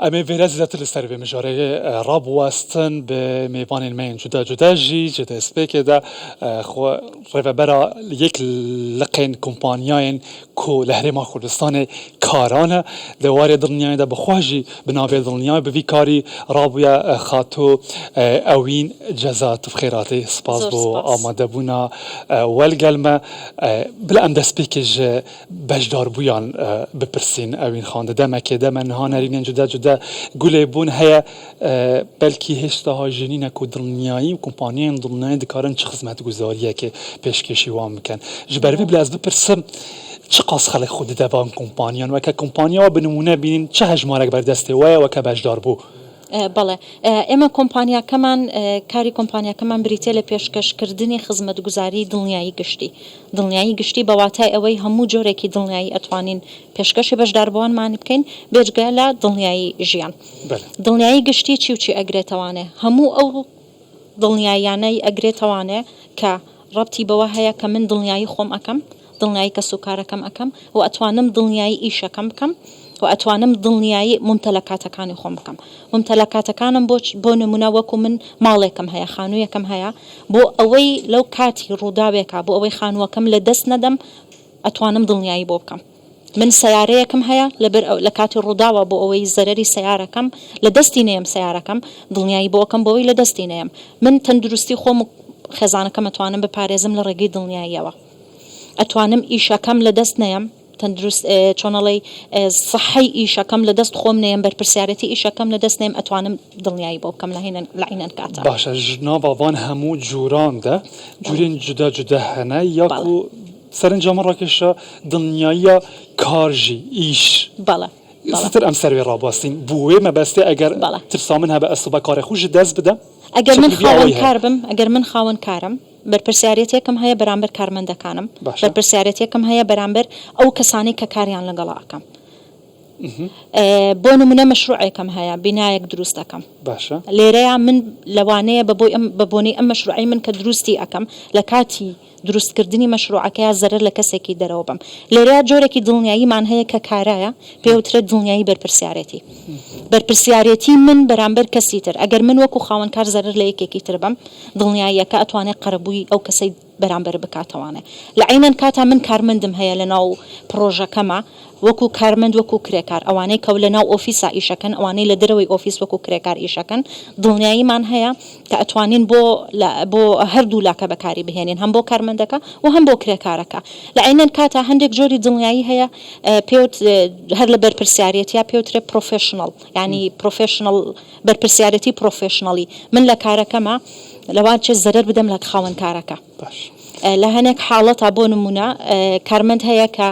Em ê vêre zêdetir li ser vê mijarê rabiwestin bi mêvanên me yên cuda cuda jî ji destpêkê de xwe rêvebera yek liqên kompanyayên ku li Herêma Kurdistanê karan e di warê dilniyayê de bi xwe jî bi navê dilniyayê bi vî karî rabûye Xatû Ewîn Ceza tu bi xêr hatî spas bo amadebûna we li gel me. Bila em destpêkê ji Beşdarbûyan bipirsîn Ewîn Xan di demekê de me niha nerînên cuda cuda gulê bûn heye belkî hêşta ha jî nîne ku dilniyayî û kompanyayên dilniyayî dikarin çi xizmetguzariyekê pêşkêşî wan bikin. Ji ber vê bila ez bipirsim çiqas xelk xwe dide van kompanyan weke kompanya we bi nimûne bînîn çi hejmarek ber destê we ye weke beşdarbû? بەڵێ ئێمە کۆمپانیاکەمان کاری کۆمپانیاکەمان بریتیە لە پێشکەشکردنی خزمەتگوزاری دڵنیایی گشتی دڵنیایی گشتی بە واتای ئەوەی هەموو جۆرێکی دڵنیایی ئەتوانین پێشکەشی بەشداربووانمان بکەین بێجگە لە دڵنیایی ژیان دڵنیایی گشتی چی و چی ئەگرێتەوانێ هەموو ئەو دڵنیاییانەی ئەگرێتەوانێ کە ڕەبتی بەوە هەیە کە من دڵنیایی خۆم ئەکەم، دڵنیایی کەسوکارەکەم ئەکەم و ئەتوانم دڵنیایی ئیشەکەم بکەم و ئەتوانم دڵنیایی مومتەلەکاتەکانی خۆم بکەم. مومتەلەکاتەکانم بۆ بۆ نمونە وەکو من ماڵێکم هەیە، خانوویەکم هەیە، بۆ ئەوەی لەو کاتی ڕووداوێکا بۆ ئەوەی خانووەکەم لە دەست نەدەم ئەتوانم دڵنیایی بۆ بکەم. من سەیارەیەکم هەیە لەبەر لە کاتی ڕووداوە بۆ ئەوەی زەرەری سەیارەکەم لە دەستی نەیەم سەیارەکەم دڵنیایی بۆ ئەکەم بۆ ئەوەی لە دەستی نەیەم من تەندروستی خۆم و خێزانەکەم ئەتوانم بپارێزم لە ڕێگەی دڵنیاییەوە ئەتوانم ئیشەکەم لە دەست نەیەم تەندروست چۆنەڵێی سەحەی ئیشەکەم لە دەست خۆم نەیەم بەرپرسیارەتی ئیشەکەم لە دەست نەیەم ئەتوانم دڵنیایی بۆ بکەم لە هینەن لە عینەن کاتە. باشە ژناڤا ڤان هەموو جوران دە جورێن جودا جودا هەنە یاکو سەرنجا من ڕاکێشا دڵنیاییە کار ژی، ئیش. بەڵێ بەڵێ. زتر ئەم سەر وێ ڕابوەستین. بو وێ مەبەستێ ئەگەر بەڵێ. ترسا من هەبە ئەز سبە کارێ خو ژ دەست بدەم ئەگەر من شکلی ڤی خاوەن ئاوەی هەیە. کار بم، ئەگەر من خاوەن کارم، بەرپرسیارێتێکم هەیە بەرامبەر کارمەندەکانم، باشە. بەرپرسیارێتێکم هەیە بەرامبەر ئەو کەسانەی کە کاریان لەگەڵا ئەکەم. بۆ نمونە مەشروعێکم هەیە، بینایەک دروست ئەکەم. باشە. لێرەیا من لەوانەیە بە بۆی ئەم بە بۆنەی ئەم مەشروعەی من کە دروستی ئەکەم لە کاتی دروستکردنی مەشروعەکەیا زەرەر لە کەسێکی دەرەوە بەم. لێرەیا جۆرێکی دڵنیاییمان هەیە کە کارایە، پێی وترێت دڵنیایی بەرپرسیارێتی. بەرپرسیارێتی من بەرامبەر کەسی تر، ئەگەر من وەکو خاوەنکار زەرەر لە یەکێکی تر بەم، دڵنیاییەکە ئەتوانێت قەرەبووی ئەو کەسەی بەرامبەر بکاتەوانێ. لە عەینەن کاتا من کارمەندم هەیە لە ناو پڕۆژەکەما، وەکو کارمەند وەکو کرێکار، ئەوانەی کە لە ناو ئۆفیسا ئیشەکەن، ئەوانەی لە دەرەوەی ئۆفیس وەکو کرێکار ئیشەکەن، دڵنیاییمان هەیە کە ئەتوانین بۆ بۆ هەردوو لاکە بەکاری بهێنین هەم بۆ کارمەندەکە و هەم بۆ کرێکارەکە. لە عەینەن کاتا هەندێک جۆری دڵنیایی هەیە پێوت هەر لە بەرپرسیارێتیا پێوترێ professional یانی professional بەرپرسیارێتی professional ی من لە کارەکەما لەوانچێ زەرەر بدەم لە خاوەن کارەکە. باش. لە هەنێک حاڵەتا بۆ نموونە کارمەند هەیە کە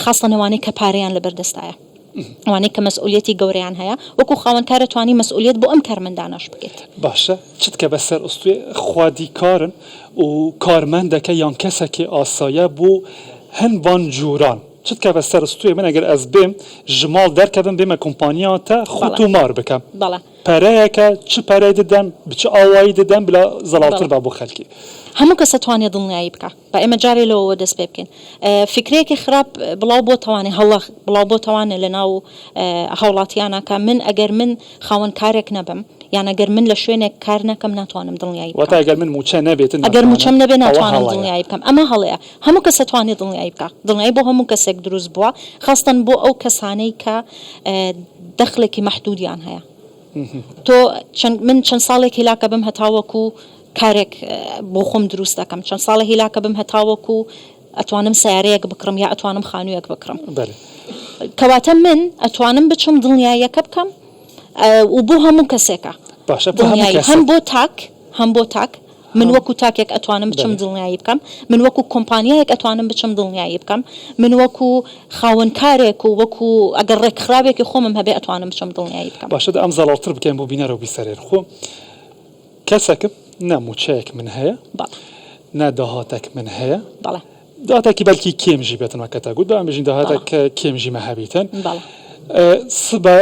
خاستەن ئەوانەی کە پارەیان لەبەر دەستایە ئەوانەی کە مەسئولیەتی گەورەیان هەیە وەکو خاوەن کار ئەتوانی مەسئولیەت بۆ ئەم کارمەندانەش بکەیت. باشە چت کە بەسەر ئوستوێ خوادی کارن و کارمەندەکە یان کەسەکێ ئاسایە بۆ هەن ڤان جوران چت کە بەسەر ئوستوێ من ئەگەر ئەز بێم ژ ماڵ دەرکەڤم بێمە کۆمپانیا تە خو تۆمار بکەم. بەڵێ. پەرەیەکە چ پەرەی ددەم ب چ ئاوایی ددەم بلا زەڵاڵتر با بۆ خەلکی. هەموو کەس ئەتوانێ دڵنیایی بکا با ئێمە جارێ لەوەوە دەست پێ بکەین فیکرەیەکی خراپ بڵاو بۆتەوانێ هەڵە بڵاو بۆتەوانێ لە ناو هاوڵاتیانا کە من ئەگەر من خاوەن کارێک نەبم یان ئەگەر من لە شوێنێک کار نەکەم ناتوانم دڵنیایی واتە بکەم ئەگەر من مووچە نەبێتن ئەگەر ناتوانم مووچەم نەبێ ئەوە ناتوانم هەڵەیە. دڵنیایی بکەم ئەمە هەڵەیە هەموو کەس ئەتوانێ دڵنیایی بکا دڵنیایی بۆ هەموو کەسێک دروست بووە خاستەن بۆ ئەو کەسانەی کە دەخلێکی مەحدودیان هەیە تۆ چەند من چەند ساڵێک هیلاکە بم هەتاوەکو کارێک بۆ خۆم دروست دەکەم چەند ساڵە هیلاکە بم هەتاوەکو ئەتوانم سیارەیەک بکڕم یا ئەتوانم خانوویەک بکڕم کەواتە من ئەتوانم بچم دڵنیاییەکە بکەم و بۆ هەموو کەسێکە باشە دڵنیایی هەم بۆ تاک هەم بۆ تاک من وەکو تاکێک ئەتوانم بچم دڵنیایی بکەم، من وەکو کۆمپانیایەک ئەتوانم بچم دڵنیایی بکەم، من وەکو خاوەن کارێک و وەکو ئەگەر ڕێکخراوێکی خۆمم هەبێ ئەتوانم بچم دڵنیایی بکەم. باشە دە ئەم زەڵاڵتر بکەین بۆ بینەر و بیسەرێن خۆ کەسەکم نە موچەیەک من هەیە بەڵێ. نە داهاتەک من هەیە بەڵێ. داهاتەکی بەلکی کێم ژی بێتن وەک تە گوت با ئەم بژین داهاتەک بەڵێ. کێم ژی مە هەبیتن بەڵێ. سبە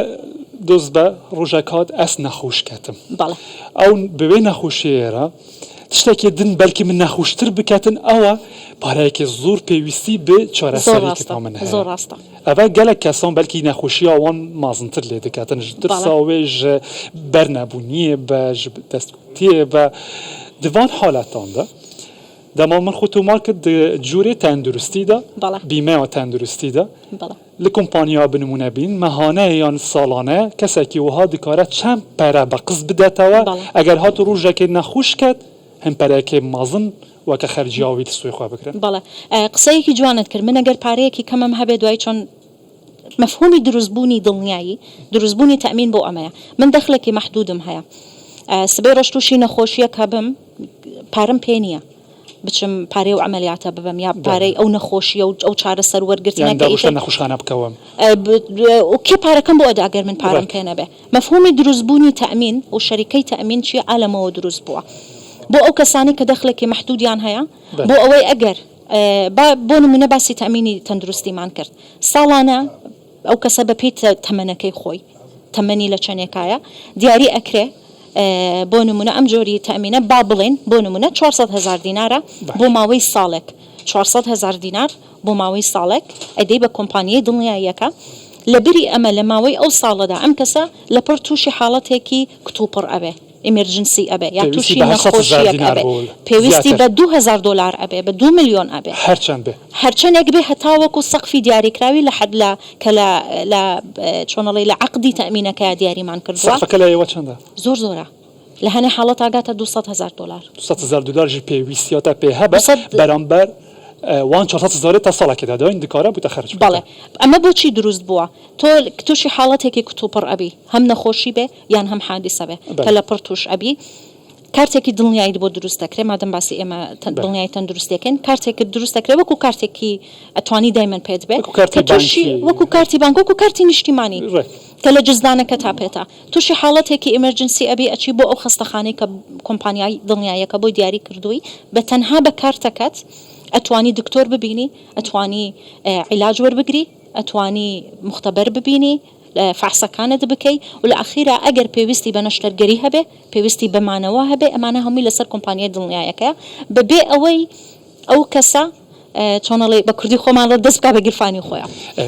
دۆزبە ڕوژەک هات ئەس نەخوش کەتم بەڵێ. ئەو بوێ نەخوشیێرە. تشتێکی دن بەلکی من نەخوشتر بکەتن ئەوە پارەیەکی زۆر پێویستی بێ زۆر چارەسەری ڕاستە کردنا من هەیە زۆر ڕاستە. ئەڤە گەلەک کەسان بەلکی نەخوشیا وان مازنتر لێ دکەتن ژ بەڵێ. ترسا وێ ژ بەر نەبوونیێ بە ژ دەستکوتیێ بە د ڤان حالەتان دە دەما من خو تۆمار کرد د جورێ تەندروستی دە بەڵێ. بیمەیا تەندروستی دە بەڵێ. لە کۆمپانیا بە نموونە بین مەهانە یان ساڵانە کەسێکی وەها دکارە چەند پەرە بە قست بدەتەوە بەڵێ. ئەگەر هات و ڕوژەکێ نەخوش کەت هەم پەرەیەکێ مەزن وەکە خەرجیا وی لە سوی خوە بگرن. بەڵێ قسەیەکی جوانت کرد من ئەگەر پارەیەکی کەمم هەبێ دوای چۆن مەفهومی دروست بوونی دڵنیایی دروست بوونی تەئمین بۆ ئەمەیە من دەخلێکی مەحدودم هەیە سبەی ڕۆژ تووشی نەخۆشیەک هەبم پارەم پێ نییە بچم پارەی ئەو عەمەلیاتە ببەم یا پارەی ئەو نەخۆشیە و ئەو چارەسەر وەرگرتنە یان کە دەڕۆشتە ئیتر نەخۆشخانە بکەوم. و کێ پارەکەم بۆ ئەدا گەر من پارەم ڕێک. پێ نەبێ؟ مەفهومی دروست بوونی تەئمین و شەریکەی تەئمین چیە ئا لەمەوە دروست بووە بۆ ئەو کەسانەی کە دەخلێکی مەحدودیان هەیە بەلێ. بۆ ئەوەی ئەگەر با بۆ نمونە باسی تەئمینی تەندروستیمان کرد ساڵانە ئەو کەسە بە پێی تەمەنەکەی خۆی تەمەنی لە چەنێکایە دیاری ئەکرێ بۆ نمونە ئەم جۆری تەئمینە با بڵێین بۆ نمونە 400 هەزار دینارە بۆ باشە. ماوەی ساڵێک 400 هەزار دینار بۆ ماوەی ساڵێک ئەدەی بە کۆمپانیای دڵنیاییەکە لە بری ئەمە لە ماوەی ئەو ساڵەدا ئەم کەسە لەپڕ تووشی حاڵەتێکی کتوپڕ ئەبێ emergency ئەبێ یا پێویستی تووشی بە 800 هەزار نەخۆشیەک دینار ئەبێ بۆ پێویستی زیاتر. بە 2000 دۆلار ئەبێ بە دوو ملیۆن ئەبێ. هەرچەند بێ. هەرچەنێک بێ هەتاوەکو سەقفی دیاریکراوی لە حەد لە کە لە لە چۆن ئەڵێی لە عەقدی تەئمینەکەیا دیاریمان کردووە. سەقفەکە لای ئێوە چەندە؟ زۆر زۆرە لە هەنێ حاڵەتا گاتە 200 هەزار دۆلار. 200 هەزار دۆلار ژی پێویستیاتە پێ هەبە 200. بەرامبەر وان 400 هەزارێ تا ساڵەکێ داداین دکارە بوتە خەرج بەڵێ بکەتە. ئەمە بۆچی دروست بووە؟ تۆ تووشی حاڵەتێکی کتوپڕ ئەبی هەم نەخۆشی بێ یان هەم حادیسە بێ کە بەلێ. لە پڕ تووش ئەبی کارتێکی دڵنیاییت بۆ دروست دەکرێ مادەم باسی ئێمە دڵنیایی تەندروستی ئەکەین کارتێکت دروست دەکرێ وەکو کارتێکی ئەتوانی دایمەن پێت بێ وەکو کارتی کە تووشی بانکی وەکو کارتی بانک وەکو کارتی نیشتیمانی ڕێک. کە لە جزدانەکەتا پێتە تووشی حاڵەتێکی emergency ئەبی ئەچی بۆ ئەو خەستەخانەی کە کۆمپانیای دڵنیاییەکە بۆی دیاری کردووی بە تەنها بە کارتەکەت ئەتوانی دکتۆر ببینی ئەتوانی عیلاج وەربگری ئەتوانی موختەبەر ببینی فەحسەکانت بکەی و لە ئەخیرا ئەگەر پێویستی بە نەشتەرگەری هەبێ پێویستی بە مانەوە هەبێ ئەمانە هەمووی لەسەر کۆمپانیای دڵنیایەکەیە بە بێ ئەوەی ئەو کەسە چۆن ئەڵێی بە کوردی خۆمان ڵێ دەست بکا بە گیرفانی خۆیا.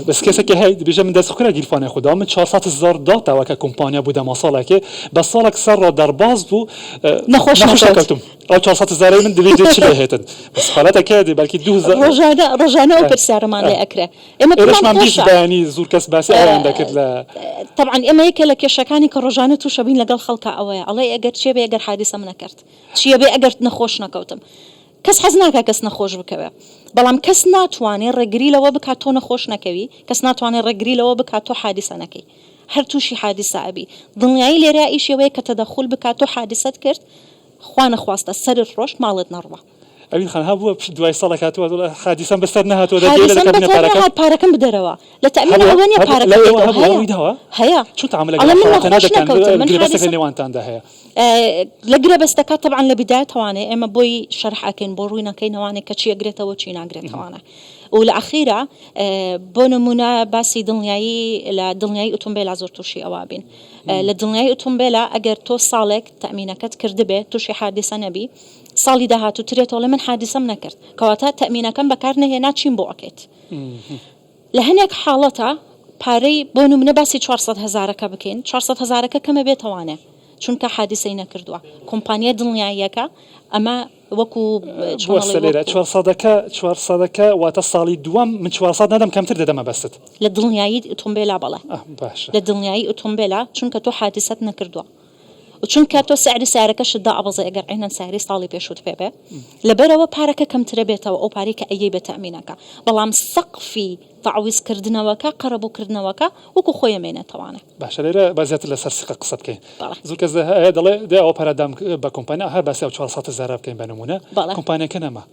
بەس کەسەکێ هەی دبێژێ من دەست خورە گیرفانێ خۆ دا من 400 هزار داتەوە کە کۆمپانیا بوو دەما ساڵەکێ بەس ساڵەک سەر ڕا دەرباز بوو نەخۆش نەخۆش نەکەوت. نەکەوتم ئەو 400 هزارەی من دبێ دێ چ لێ هێتن بەس حالەتەکێ دێ بەلکی دوو هزار ڕۆژانە ڕۆژانە ئەو پرسیارەمان لێ ئەکرێ ئێمە پێمان ئێرەشمان 20 خۆشە. بەیانی زوور کەس باسی ئەوەیان دەکرد لە. تەبعەن ئێمە یەکێ لە کێشەکانی کە ڕۆژانە تووشە بین لەگەڵ خەڵکا ئەوەیە ئەڵێ ئەگەر چێ بێ ئەگەر حادیسەم نەکرد چیە بێ ئەگەر نەخۆش نەکەوتم کەس حەز ناکا کەس نەخۆش بکەوێ بەڵام کەس ناتوانێ ڕێگری لەوە بکات تۆ نەخۆش نەکەوی کەس ناتوانێ ڕێگری لەوە بکات تۆ حادیسە نەکەی هەر تووشی حادیسە ئەبی دڵنیایی لێرەیا ئیشی ئەوەیە کە تەدەخول بکات تۆ حادیسەت کرد خوا نەخواستە سەرت ڕۆشت ماڵت نەڕوا. ئەوین خان هەبووە پشت دوای ساڵێک هاتووە دەڵێ حادیسەم بەسەر نەهاتووە دەگەی لە حادیسەم دەکەم بەسەر پارەکەم نەهات پارەکەم بدەرەوە لە تەئمین هەبووە ئەوە نیە هەبوو پارەکەت لای ئێوە دەیتەوە هەبووە هەیە ڕوویداوە هەیە چۆن تەعامول لەگەڵ ئەڵێ ئەو من حاڵەتانە نەخۆش دەکەن نەکەوتم من گرێبەستێک لە حادیسەم نێوانتاندا هەیە لە گرێبەستەکە تەبعەن لە بیدایەتەوانێ ئێمە بۆی شەرح ئەکەین بۆ ڕووی نەکەینەوانێ کە چی ئەگرێتەوە چی ناگرێتەوانە و لە ئەخیرا بۆ نمونە باسی دڵنیایی لە دڵنیایی ئۆتۆمبێلا زۆر تووشی ئەوە بین لە دڵنیایی ئۆتۆمبێلا ئەگەر تۆ ساڵێک تەمینەکەت کردبێ تووشی حادیسە نەبی ساڵی داهاتوو ترێتەوە ڵێ من حادیسەم نەکرد کەواتە تەمینەکەم بەکار نەهێنا چیم بۆ ئەکەیت لە هەنێک حاڵەتا پارەی بۆ نمونە باسی 400 هەزارەکە بکەین 400 هەزارەکە کەمە بێتەوانێ چونکە حادیسەی نەکردووە کۆمپانیای دڵنیاییەکە ئەمە وەکو چۆن بوەستە ئەڵێی لێرە وەکو. چوار سەدەکە چوار سەدەکە واتە ساڵی دووەم من 400 نادەم کەمتر دەدەمە بەست. لە دڵنیایی ئۆتۆمبێلا بەڵێ. ئاه باشە. لە دڵنیایی ئۆتۆمبێلا چونکە تۆ حادیسەت نەکردووە و چونکە تۆ سعری سەیارەکەشت دائەبەزێ ئەگەر عەینەن سەیارەی ساڵی پێشووت پێ بێ لەبەرئەوە پارەکە کەمترە بێتەوە ئەو پارەی کە ئەیەی بە تەئمینەکە بەڵام سەقفی تەعویز کردنەوەکە قەرەبوو کردنەوەکە وەکو خۆی ئەمێنێتەوانێ. باشە لێرە با زیاتر لەسەر سیقە قسە بکەین بەڵێ. زۆر کەس هەیە دەڵێ دێ ئەوە پارە دام بە کۆمپانیا هەر باسی ئەو 400 هەزارە بکەین بە نموونە بەڵێ. کۆمپانیاکە نەما.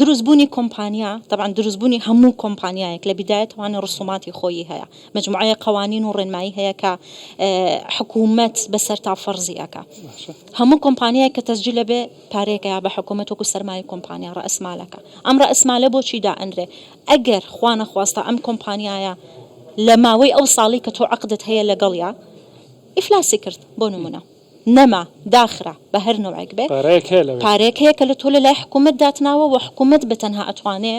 دروست بوونی کۆمپانیا تەبعەن دروست بوونی هەموو کۆمپانیایەک لە بیدایەتەوانە ڕسوماتی خۆیی هەیە مەجموعەیە قەوانین و ڕێنمایی هەیە کە حکوومەت بەسەر تا فەرزی ئەکا هەموو کۆمپانیایەک کە تەسجیل ئەبێ پارەیەک ئەیا بە حکوومەت وەکو سەرمایەی کۆمپانیا ڕەئسمالەکە ئەم ڕەئسمالە بۆچی دائەنرێ ئەگەر خوا نەخواستە ئەم کۆمپانیایە لە ماوەی ئەو ساڵەی کە تۆ عەقدت هەیە لەگەڵیا ئیفلاسی کرد بۆ نموونە. نەما، داخرا، بە هەر نەوعێک بێ، پارەیەک هەیە لەوێ. پارەیەک هەیە کە لە تۆ لە لای حکوومەت داتناوە و حکوومەت بە تەنها ئەتوانێ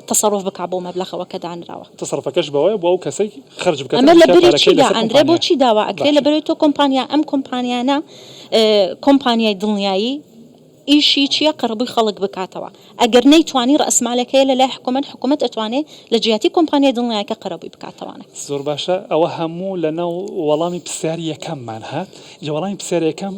تەسەروف بکا بەو مەبلەغەوە کە دانراوە. تەسەروفەکەش بەوەیە بۆ ئەو کەسەی خەرج بکات ئەمە لە کە بری پارەکەی چی لەسەر دائەنرێ؟ کۆمپانیایە. بۆچی داوا ئەکرێ؟ باشە. لەبەرئەوەی تۆ کۆمپانیا ئەم کۆمپانیانە کۆمپانیای دڵنیایی ئیشی چیە قەرەبووی خەڵک بکاتەوە ئەگەر نەیتوانی ڕەئسمالێک هەیە لە لای حکومەت حکومەت ئەتوانێ لە جیاتی کۆمپانیای دڵنیایەکە قەرەبووی بکاتەوانە. زۆر باشە ئەوە هەموو لە ناو وەڵامی پرسیاری یەکەممان هات جا وەڵامی پرسیاری یەکەم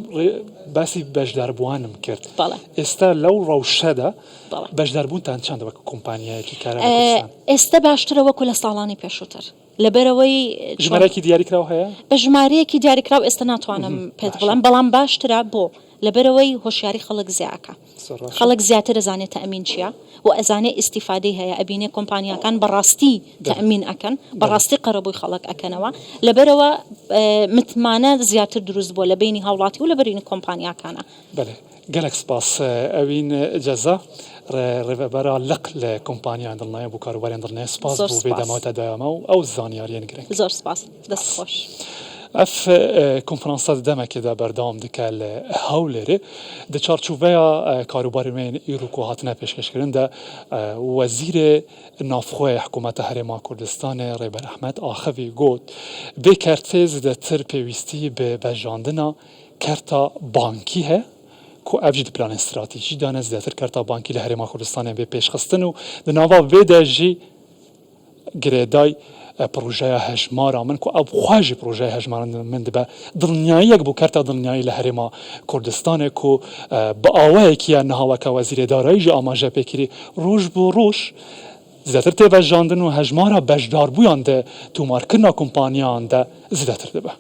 باسی بەشداربووانم کرد بەڵێ. ئێستا لەو ڕەوشەدا بەڵێ. بەشداربوونتان چەندە وەک کۆمپانیایەکی کارا لە کوردستان؟ ئێستە باشترە وەکو لە ساڵانی پێشووتر. لەبەرئەوەی چۆن. ژمارەیەکی دیاریکراو هەیە؟ بە ژمارەیەکی دیاریکراو ئێستا ناتوانم پێت باشە. بڵێم، بەڵام باشترە، بۆ؟ لەبەرئەوەی هۆشیاری خەڵک زیا ئەکا. زۆر باشە. خەڵک زیاتر ئەزانێ تەئمین چیە و ئەزانێ ئیستیفادەی هەیە، ئەبینێ کۆمپانیاکان بەڕاستی بەلێ. تەئمین ئەکەن، بەلێ. بەڕاستی قەرەبووی خەڵک ئەکەنەوە، لەبەرئەوە متمانە زیاتر دروست بووە لە بەینی هاوڵاتی و لە بەرینی کۆمپانیاکانا. بەلێ. گەلەک سپاس ئەوین جەزا ڕێڤەبەرا لق لە کۆمپانیان دڵنایە بۆ کاروباریان دڵنیایە سپاس زۆر بۆ ڤێ سپاس. دەماوتە دایامە و ئەو زانیاریەن گرنگ. زۆر سپاس دەست سپاس. خۆش. ئەف کۆنفرانسە di demekê de berdewam dike li Hewlêrê. Di çarçoveya karûbarên wê yên îro ku hatine pêşkêşkirin de Wezîrê Navxwe yê Hikûmeta Herêma Kurdistanê Rêber Ehmed axivî got, Vê kertê zêdetir pêwîstî bi vejandina Kerta bankî heye ku ev jî di planên stratejî de ne, zêdetir kerta bankî li Herêma Kurdistanê bê pêşxistin û di nava vê de jî girêday projeya hejmara min ku ew xwe jî projeya hejmara min dibe dilniyayiyek bû kerta dilniyayî li Herêma Kurdistanê ku bi awayekî ya niha weke Wezîrê Darayî jî amaje pê kirî roj bi roj zêdetir tê vejandin û hejmara beşdarbûyan di tomarkirina kompaniyan de zêdetir dibe.